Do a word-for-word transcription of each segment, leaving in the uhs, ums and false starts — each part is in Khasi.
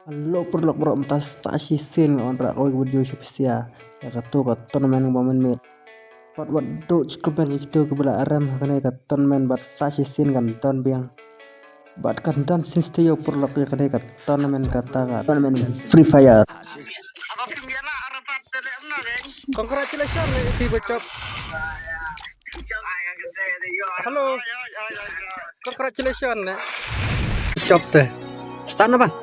Hello paralok, baroh mynta sa shisien nga wanrah kawei ka video sha phi sha ïa kato ka tournament kaba mynmiet. Bad wat duh shuh kumne ïa kito kiba la rem ha kane ka tournament bad sa shisien kan don biang. Bad kan don shisien ïa u paralok ïa kane ka tournament, kata ka tournament Free Fire. Congratulations, eh, phi ba chop. Hello. Congratulations, eh. Chop te. Start na ban.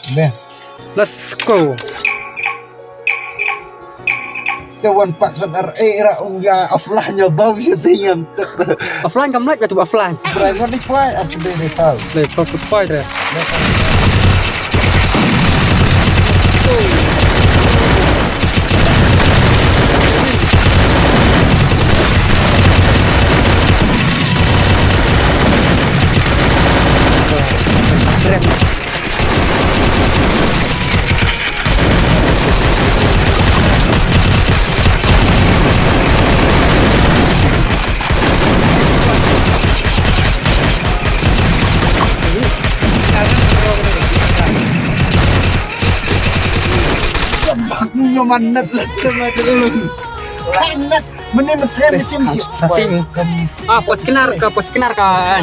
Be. Let's go. Te wan pak sat ar e ra u ya offline ya bau sha te yang tek. Offline kam lait ba tu offline. Offline ngan ni pai, apa de de tau. Le pop pop pai de. Nyoman net lek sama dulu. Kanet. Mene mesen mesen. Setting. Ah, pos kenar ka, pos kenar ka.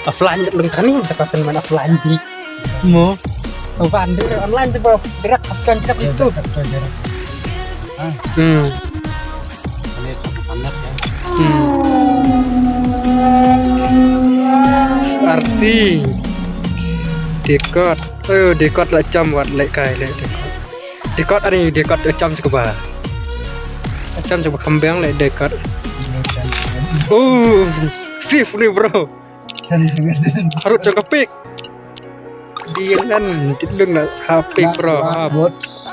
Offline lung tani, tapi kan mana offline di. Mo. Offline di, online tu, bro. Direct, kan direct itu. Hmm. Hmm. Arsi. Dekat. Oh, dekat lah jam buat lek kai lek dekat. Dekat ani dekat jam cukup ba. Jam cukup kambing lek dekat. Oh, safe ni, bro. Harut jong ka pik. Dia kan tidak nak ha pik, bro.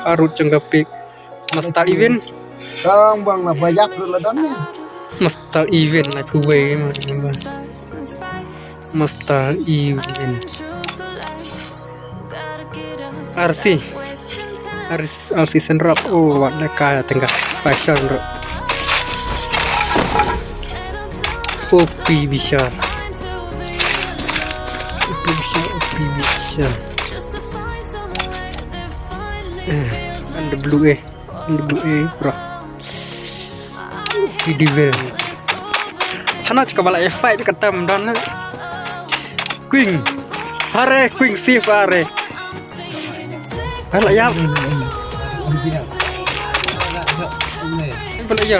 Harut jong ka pik. Master event. Bang bang lah banyak dulu dah ni. Master event lah kuwe. Master event. Arsi. Arsi, Arsi Senrap. Oh, wat lek kai tengah fashion ro. Opi bisa. Opi bisa, opi bisa. Eh, N W A. N W A, bro. P D W. Hana chika bala ya fight ka tam dan na. Queen. Hare Queen safe hare. Bala ya. Bala ya.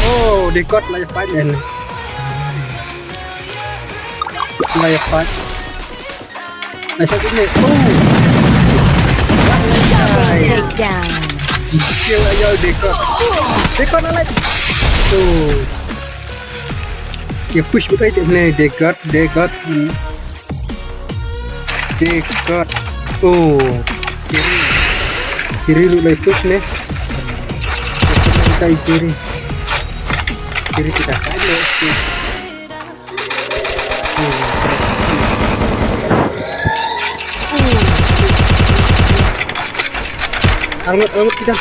Oh, dekat lah ya fight ni. Lah ya fight. Nice shot ini. Oh. Double takedown. Kill aja dekat. Dekat naik. Tuh. Ya push betul itu nih, dekat, dekat. Dekat. Oh. Kiri. Kiri dulu lagi push nih. Kita kiri. Kiri kita. Angut, angut kita.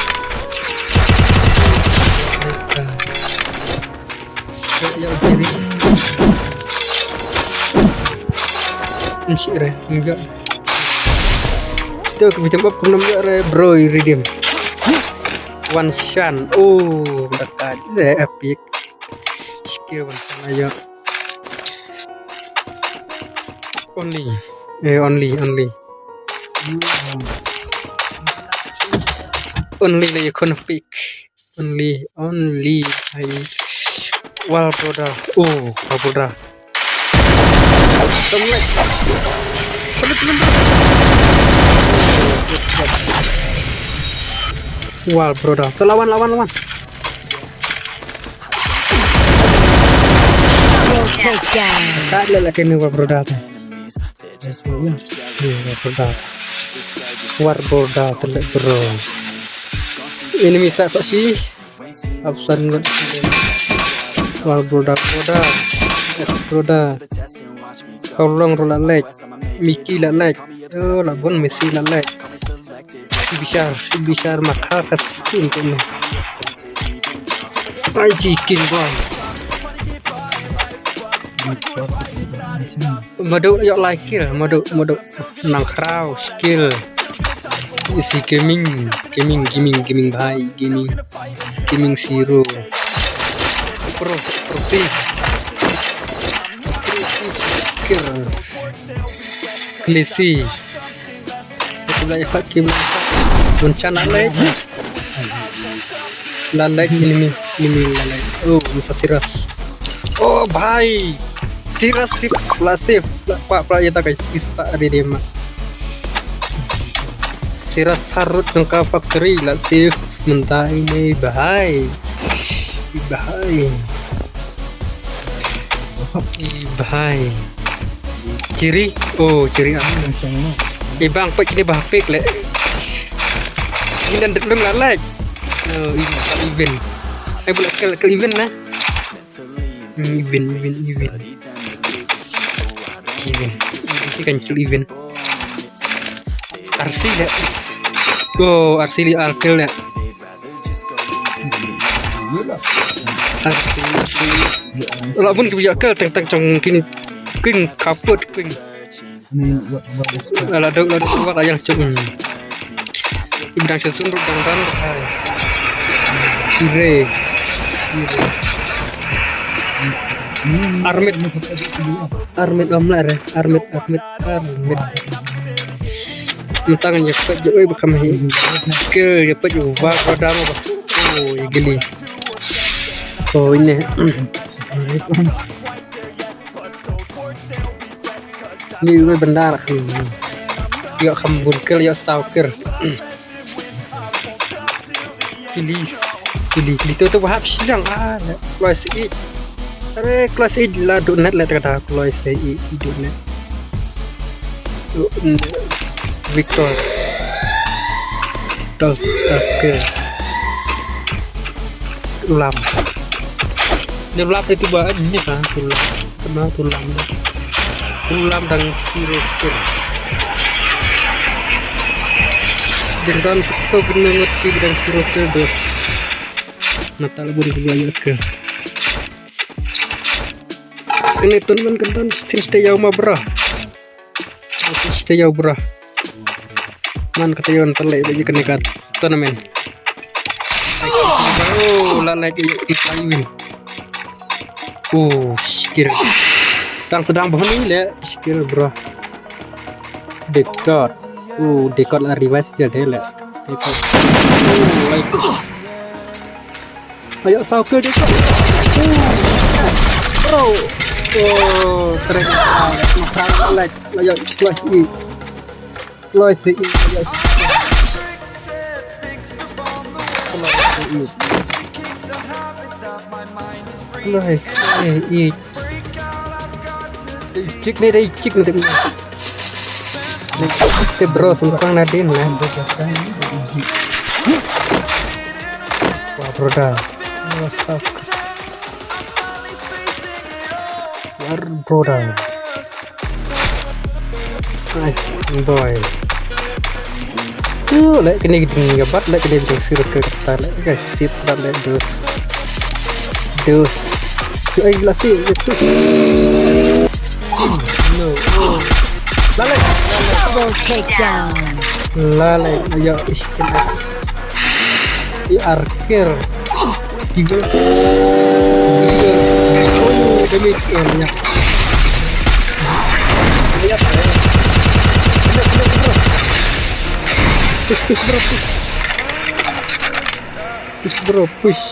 Ya, ya, kiri. Nsi re, enggak. Kita ke bitin bab kena enggak re, bro, iridim. Wan Shan. Oh, dekat. Eh, epic. Skill Wan Shan aja. Only. Eh, only, only. Only lah ikon pick. Only, only. Ai. Wal broda. Oh, wal broda. Tolong, like. Tolong, tolong, tolong. Wal broda. Tu lawan, lawan, lawan. Double takedown. Tak ada lagi ni wal broda tu. Ni wal broda. Wal broda tu lek bro. Enemy tak saksi. Absan ngut. Wal broda, broda. Broda. Kau long ro la lek. Mickey la lek. Oh, la bon Messi la lek. Bishar, Bishar makha ka sin tu ni. Ai chicken bom. Madu ïoh lai kill, madu, madu nang khraw skill. Isi gaming, gaming, gaming, gaming bhai, gaming, gaming zero. Pro, pro six. Pro six kill. Classy. Aku dah dapat game. Bun sana lagi. Lalai enemy, enemy lalai. Oh, masa serius. Oh, bhai. Serius sih, la safe. La pak pak ya tak sista ada dia mah. Serius harut jangka factory la safe. Mentah ini bhai. Bhai. Bhai. Ciri. Oh, ciri ah. Ibang pek ni bah pek le. Ini dan dek lalai. Oh, ini tak even. Ai pula kel kel even lah. Hmm, even, even, even. Even. Ini kan cil even. Arsi le. Oh, arsi le arkel le. Arsi. Lah pun ki biak kel teng teng cong kini. King kaput king. Ni buat buat. Ala dok la dok buat ayang cong. Ibdang sel sun ruk dang dang. Ire. Armit. Armit bam la re. Armit, armit, armit. Mentang ya pet je oi bakam hi. Ke ya pet je ba ko dam ba. Oh, ya gili. Oh, ini. Ni oi bendar. Ya kambun kel ya stalker. Kilis, kilis, kilis tu tu wahap silang ah, class eight. Are class eight la dot net la kata class eight dot net. Victor. Dos, okay. Lam. Ni lam itu ba ni kan tulang. Kena tulang. Tulang dan sirokir. Dengan betul kena ngerti dan sirokir dos. Natal boleh gua ya ke. Ini tournament kan stage ya uma bra. Stage ya bra. Man kata yon terlek bagi kena kat tournament. Oh, lalai ke kita win. Oh, skill. Tang sedang boh ni le skill bro. Dekat. Oh, dekat lah revive dia deh le. Dekat. Oh, like. Ayo soccer dekat. Oh, bro. Oh, ternyata. Like, ayo plus E. Kloi C E, kloi C E. Kloi C E. Kloi C E. Chick ni dei, chick ni dei. Ni te bro sungkang na din lah. Wah, bro dah. What's up? War bro dah. Nice boy. Tu lek kini ding gabat lek kini ding sir ke kata lek guys sip dan lek dos. Dos. Su ai lasi itu. No. Lalai. Double takedown. Lalai. Ayo ish kena. I arker. Tiga. Tiga. Oh, damage eh banyak. Banyak eh. Banyak, banyak, bro. Push, push, bro, push. Push, bro, push.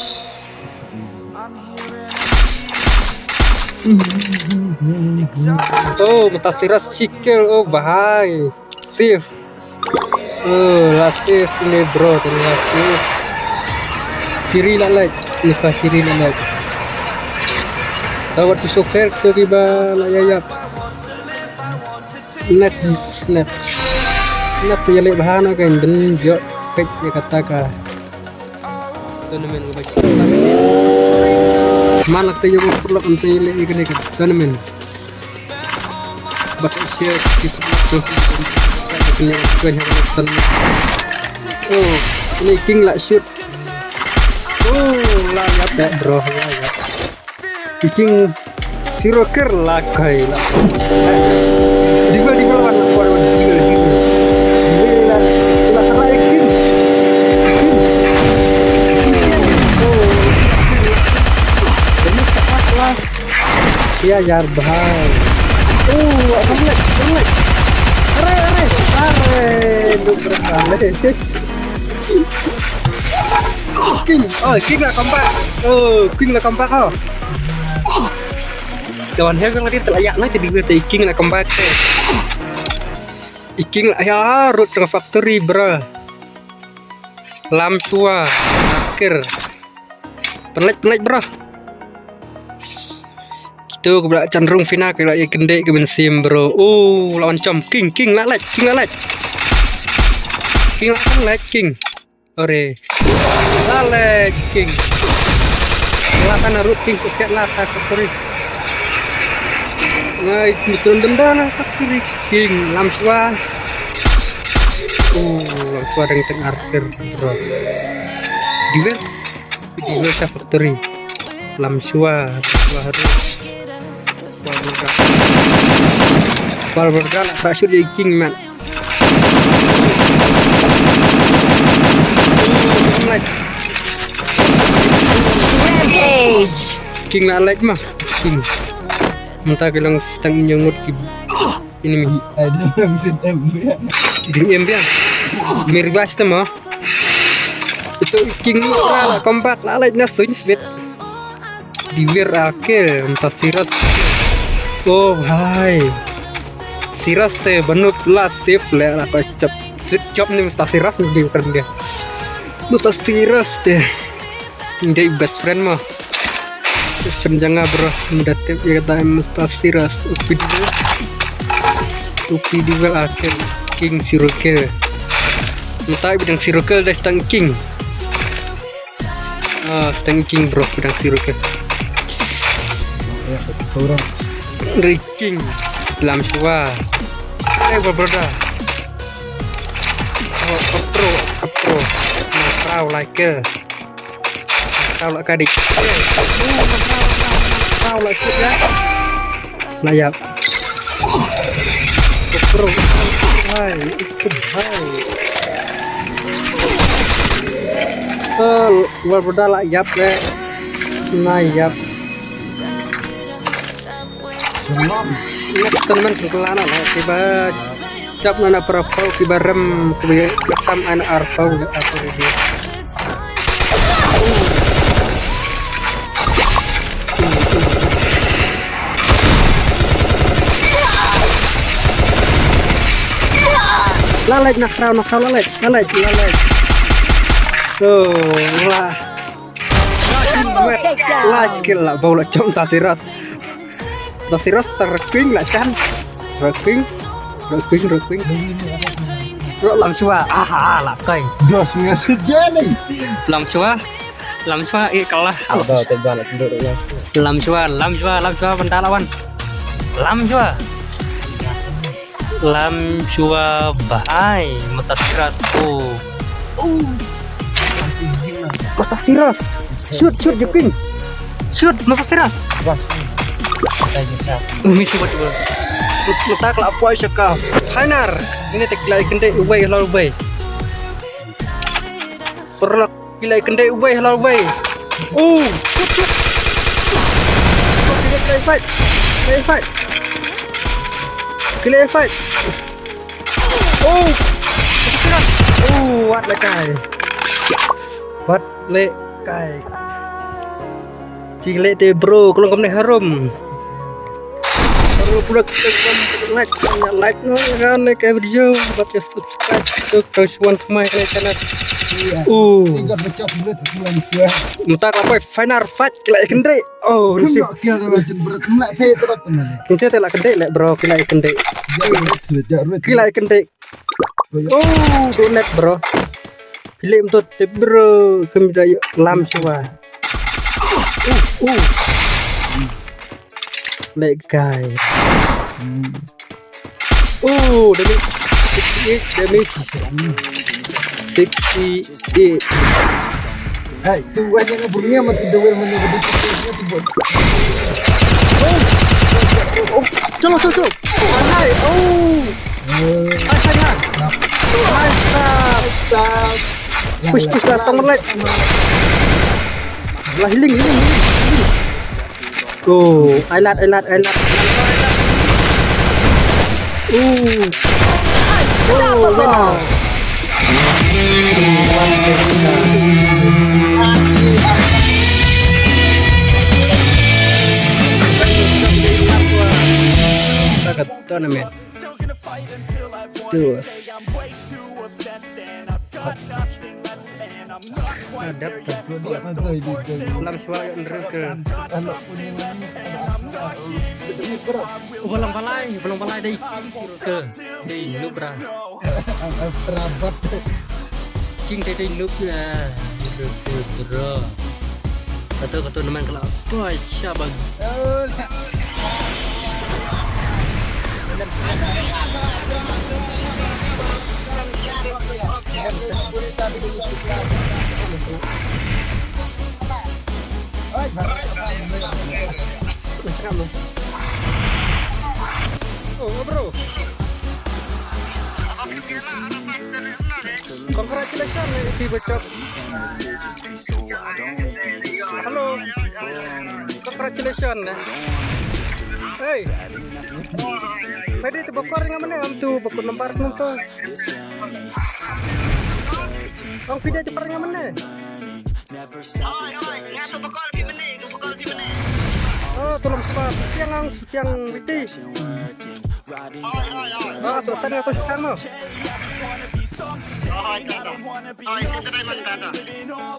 Oh, mustasiras sikil, oh bahai. Safe. Oh, last safe ni bro, tu last safe. Ciri lah like, Mister Ciri lah like. Tawar tu super tu riba lah ya ya. Next, next. Next ya lek bahana kan ben jok pek ya kata ka. Tournament ko baik. Malak te ya ko perlu kan te lek ya kene ka tournament. Bak share ki tu. Kenya ko ya tournament. Oh, ini king lah shoot. Oh, lah ya tak bro, lah ya. King Zero kill la kai la. Diva, diva wan, wan, wan, diva, diva. Diva la, la try king. King. King, king. Oh. Ini tepat lah. Ya, yar bahai. Oh, apa lagi? Apa lagi? Are, are, are. Duk berapa? King. Oh, king la comeback. Oh, king la comeback, oh. Kawan, he kong ati telah yak na jadi gue te king la comeback te. I king la ya rut tengah factory, bro. Lam shuwa. Akhir. Penlek, penlek, bro. Kitu ka bla chan rung fina ka la ïa kyndit ka mynsiem, bro. Oh, lawan chom. King, king la lek, king la lek. King la lek, king. Ore. La lek, king. La kan rut king, sikat la ka factory. Ngai, mistron denda la factory. King, lam shuwa. Oh, lam shuwa dang teng archer, bro. Diver. Diver sha factory. Lam shuwa, shuwa haru. Wal burga. Wal burga la sa shoot ïa king, man. Rampage. King la lek ma. King. Mynta ki long stang nyangut ki enemy. Ai, ding em biang. Ding em biang. Mir bas te ma. Itu king la comeback la lek na swing speed. Diver ake, mynta Sirus. Oh, hai. Sirus te, banud la save le, la ko chop. Chop, chop ni mynta Sirus ni di kren dia. Mynta Sirus te. Dia best friend mo. Best friend janga, bro. Mynta tip ïa kata mynta Sirus. Upi diver. Upi diver ake. King Sirus ke. Mynta bidang Sirus ke, dia stang king. Ah, stang king, bro, pedang sirup ke. Ya, kurang. Dari king. Lam shuwa. Eh, bro, bro, dah. Oh, pro, pro. Nah, pro like ke. Pro like adik. Eh, oh, pro, pro, pro like ya. Lah, ya. Bro, hai, ikut, hai. Eh, wal bro da la ïap le. Na ïap. Next tournament kelana la kiba chap na na para pau kiba rem kiba tam an ar pau apa dia. Lalek nak raw nak raw lalek lalek lalek. Oh, lah. Double takedown. Lah kill lah bau lah chom sa siras. Ba siras ta requing la chan. Requing. Requing, requing. Ro lam shuwa. Aha, la kai. Dos nga sudah ni. Lam shuwa. Lam shuwa, eh, kalah. Ada coba la tunduk ya. Lam shuwa, lam shuwa, lam shuwa, bentar lawan. Lam shuwa. Lam shuwa bahai. Masa siras tu. Masa siras. Shoot, shoot, Joking. Shoot, masa siras. Bas. Saya bisa. Umi, coba, coba. Letak lah, apa, Syaka? Hainar. Ini tak lagi kendai, ubai, halal, ubai. Perlak, gila, kendai, ubai, halal, ubai. Oh, shoot, shoot. Gila, fight. Gila, fight. Gila, fight. Oh. Oh, what le kai. What le kai. Chile te bro, kalau kamu harum. Baru pula kita like, like no kan ke video, buat ya subscribe tu kalau cuan kemai kena channel. Iya. Uh. Tinggal pecah bulat aku langsung. Minta apa final fight kila kendri. Oh, nasib. Kena kira macam berat kena pe terus teman. Kita telah kendri le bro, kila kendri. Kila kendri. Oh, donat bro. Film tu tip bro, kami dah lam shuwa. Uh, uh. Let guy. Oh, damage. Sixty-eight damage. Sixty-eight. Hai, tu aja ngeburnya mati duel mana begitu tu buat. Oh. Oh. Chalo, chalo, chalo. Hai. Oh. Hai, hai, hai. Hai, stop. Push, push, stop. Tong lek. Lah, healing, healing, healing. Oh, I not, I not, I not. Oh. Oh, wow. Tournament. Terus. Adap tu. Lam shwa ya nrel ke. Ubalang balai, ubalang balai dei ke. Dei nubra. Terabat. King dei dei nub ya. Nrel ke bro. Kata kata naman kala. Boy, syabag. Oh, bro. Congratulations, Iti Bachok. Hello. Congratulations. Hey. Pwede tu bakor nga mane, am tu bakor nambar nung tu. Ang pwede tu parang nga mane. Oi, oi, nga tu bakor di mane, tu bakor di mane. Oh, tolong sebab. Siang ang, siang Iti. Oi, oi, oi. Ah, tu sana tu sekarang tu. Oi, oi, oi, oi, sini tu diamond tu.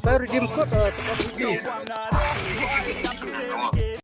Baru redeem code, ah, tu.